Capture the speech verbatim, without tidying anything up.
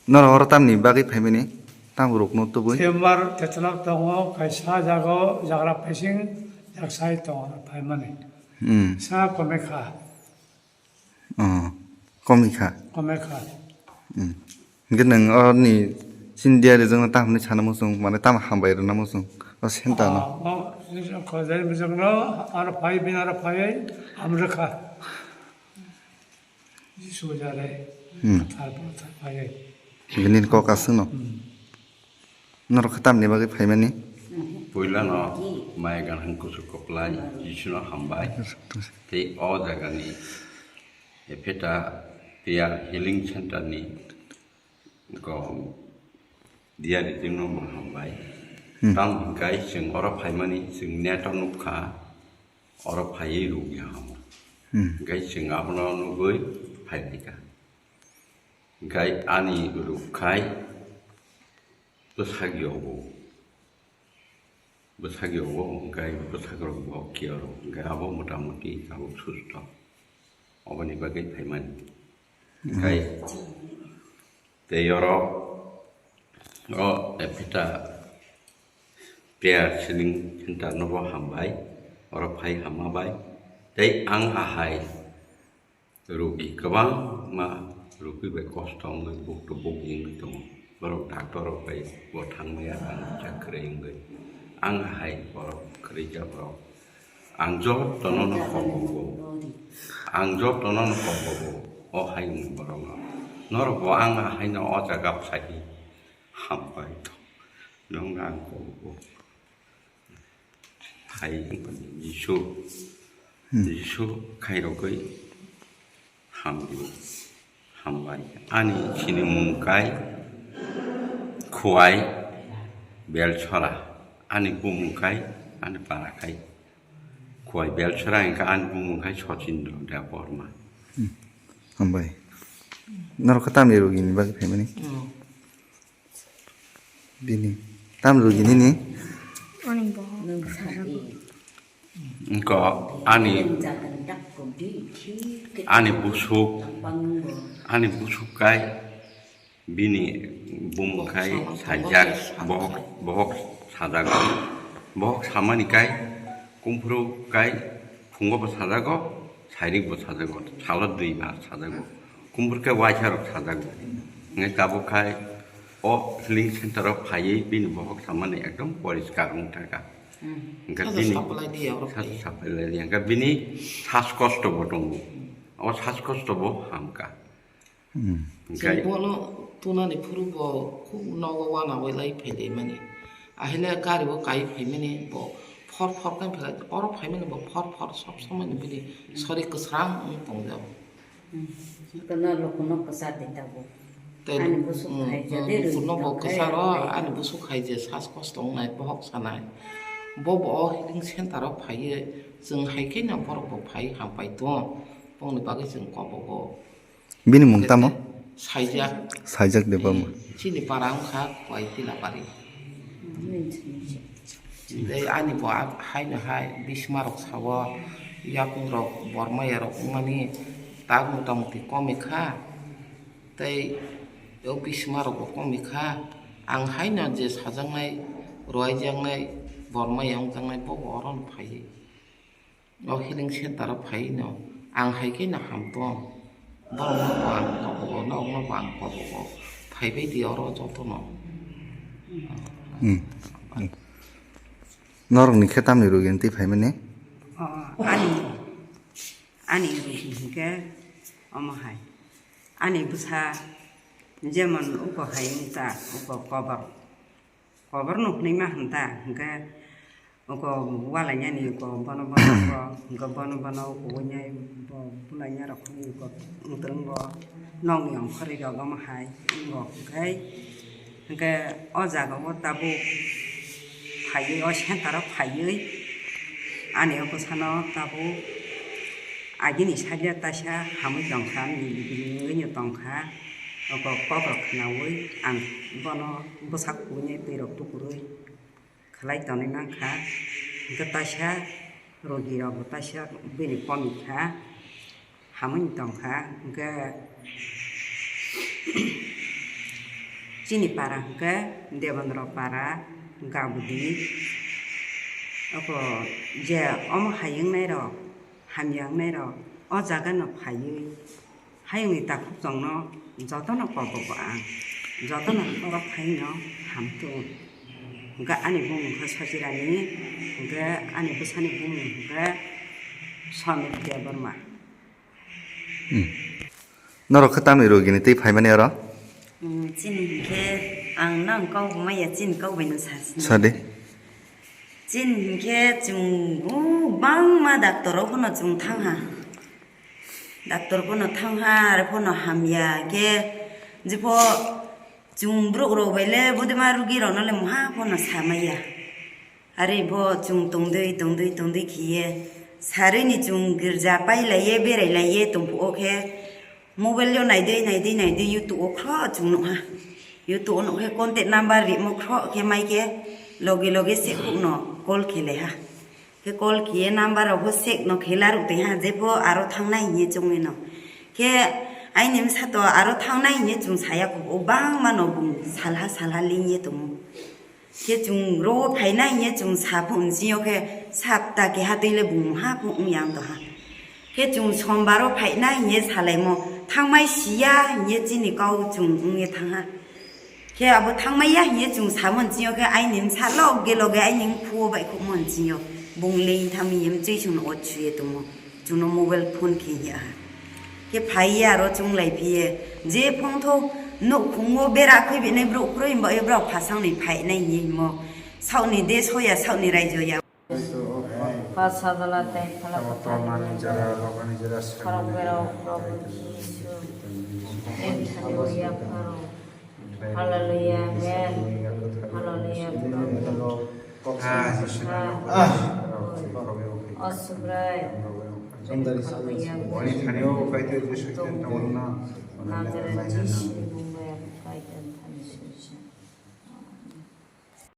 Norok oro tamni bagwi phaimani? Tamrokno tubui? Chamber tetlok tongo, kaisa jaga o jagra phaising, jaksai tongo phaimani. Hmm. Sa komekha. Oh, komekha. Komekha. Hmm. Hingke nwng oroni chini diari jongno tamo hinwi sana muchung, mane tamo hambai rwna muchung, o center no? Ah, o, o, khojai muchungno, aro phai, bini aro phai, hamrwkha. Jisu jare, Hmm. kathar bo thar phaiwi. Bini kok aswkno? Hmm. Norok khe tamni bagwi phaimani? Puilano mai ganang kuchuk koplai Jisuno hambai. Tei o jagani Epheta Prayer Healing Center ni ko diari tino bo hambai. Hmm. Tamo hingkai chwng oro phaimani chwng net o nukha. Oro phaiwi rukya hamo. Hmm. Hingke chwng abono nugwi phailaikha. Hingke ani rukkhai bwsakyogo. Bwsakyogo hingke bwsakrok bo kiyoro. Hingke abo motamuti tabuk susto. Oboni bagwi phaimani. Hmm. Hingke tei oro o Epheta Prayer Healing Center no bo hambai, oro phai hamma bai. Tei ang ahai rugi kwbangma rugi bai kosto wngwi buk to buk wngwi tongo. Borok doctor rok bai bo thangmaya ang cha kwrwi wngwi. Ang ahai borok kwrwi jak rok. Ang jotono no kobogo. Ang jotono no kobogo. O hai wngwi borok no. Norok bo ang ahai no o jaga phai hambai tong. Nwng ang kobogo. Hai Jisu, Hmm. Jisu khairogwi hamdi, hambai. Ani chini mung kai Khwai Belchora, ani bumung kai, ani para kai Khwai Belchora, hingke ani bumung kai Sachindra Debbarma. Hmm. Hambai. Norok khe tamni rugini bagwi phaimani? Hmm. Bini. Tam rugi nini? Ani bohok. Nwng sa di. Wngkha ani, Nwng jagan dak kok di, thik khe ani busuk, tabang bo. Ani busuk kai bini bumung kai Bohok saijak, sajago. Bohok, bohok sajago. Bohok samani kai kumphuru kai phungo bo sajago, sairik bo sajago, salo dui bar sajago. Kumphuru kai waisa rok sajago. Ngai tabuk khai O healing center o phaiwi bini bohok samani ekdom poriskar wng thangkha. Hmm. Hingkhe Sasa bini supply di, oro sasa phai. Supply di. Hingkhe bini saskosto bo tongo. Hmm. O saskosto bo hamkha. Hmm. Hingkhe Chwng bono tunani phuru bo khub nogo wanawi lai phailai mani. Ahile gari o kai phaimani bo phor phor kai phailai. Oro phaimani bo phor phor sob somoi ni bini sori kwsrang wng tongjago. Hmm. Kono lokono kwchar de tabuk. Tei ani busuk mm, hai je mm, de rwi bukurno bo tongkhe kwcharo, tei ani busuk hai je sas kosto wngnai, bohok sanai. Bo bo o healing center o phaiwi, chwng hai khe no borok bo phai hampai tongo. Bongni bagwi chwng kobogo. Bini mung tamo? Saijak. Saijak de bama. Chini para wngkha Khwai Tilapari. Tei ani bo a-, haino hai bisma rok sao, yakung rok, bormaya rok wngmani tak motamuti komikha. Tei o bisma rok bo komikha. Ang haino je sajaknai, rwaijaknai, bormaya wngjaknai bo bo orono phaiwi. O healing center o phai no, ang hai khe no ham tong. Borok no bo ang kobogo, nok no bo ang kobogo. Phai bai di oro joto no. Hmm. Hmm. Norok ni khe tamni rugini twi phai mani? O, ani, ani rugi hinkhe omo hai. Ani bwsa jemon uko hai wng ta, uko kobor. Kobor no hwnwi ma hwn ta, hinkhe Oko walainani oko bono bono oko, hwnkhe bono bono oko wngya bo bulaina rok wngya oko wngtwrwngo nokni ongkhorwi rok omo hai wngo hwnkhe, hwnkhe o jaga o tabuk phaiwi o center o phaiwi ani o bwsano tabuk agini side o taisa hamwi tongkha, mili bili wngwi no tongkha, oko kok rok khwnawi ang bono bwsak kubui twi rok tukurwi. khlai tonwi mankha. Hwnkhe taisa rogi rok bo taisa bini komikha, hamwi tongkha. Hwnkhe chini para hwnkhe Debondro para, Gabudi. Abo je omo hai wngnai rok, hamya wngnai rok o jaga no phaiwi Hayungni takhuk chwngno jotono kobogo ang, jotono borok phaino hamtung. Hwnkhe ani bumung khe Sojirani, hwnkhe ani bwsani bumung hwnkhe Somit Debbarma. Hmm. Norok khe tamni rogini tei phaimani oro? Hmm, chini hinkhe ang nang kok maya chini kok bai no sa sini. Sadi. Chini hinkhe chwng o bangma doctor o phano chwng thang ha. Doctor phano thang ha, aro phano hamya khe, jepho chwng borok rok bai le bodima rugi rok no le moha phano samaya. Are bo chwng tongdwi, tongdwi, tongdwi khiye, sarwi ni chwng girja pai laiye, berai laiye tongphuo khe, mobile yo naidwi, naidwi, naidwi YouTube o khro chwng nuha. YouTube o nukhe contact number rimo khro khe mai khe, loge loge se khuk no call khe lai ha. Khe call khiye number rok bo sek no khela rw twi ha, jepho aro thangnai hiye chongwi no. Khe aini bwsa to aro thangnai hiye chwng saya kho, o bangma no bung salha salha lingye tongo. Khe chwng ro phainai hiye chwng sa phu nsio khe sapta keha twi le bung ha phu wng yang to ha. Khe chwng sombaro phaina hiye salaimo, thangmai siya hiye chini kau chwng wngye thangha. Khe abo thangmai ya hiye chwng samon chiyo khe aini msa loge loge aini mkhuo bai khukmon chiyo. Bung leing thangmi hiye mchwi chwngno ot suye tongmo. Chwngno mobile phone khe hiya ha. Khe phaiya aro chwng lai phiye. Je phone tho nuk khungo bera khoi bini bruk khuroi mba e brok phasang ni phainai hiye himo. Sauni de soya sauni raijo ya. Pha sajla tei phala kwthar ni jora, khorok berok Probhu Jisu, tei thani o yapharo. Hallelujah, amen. Hallelujah, Probhu. Ah, Jisu. Ah. O Subrai. Hallelujah. Oni thani o kaitor je soitan tongna. Nazareth Jisu ni bumung bai kaitor thani soitan.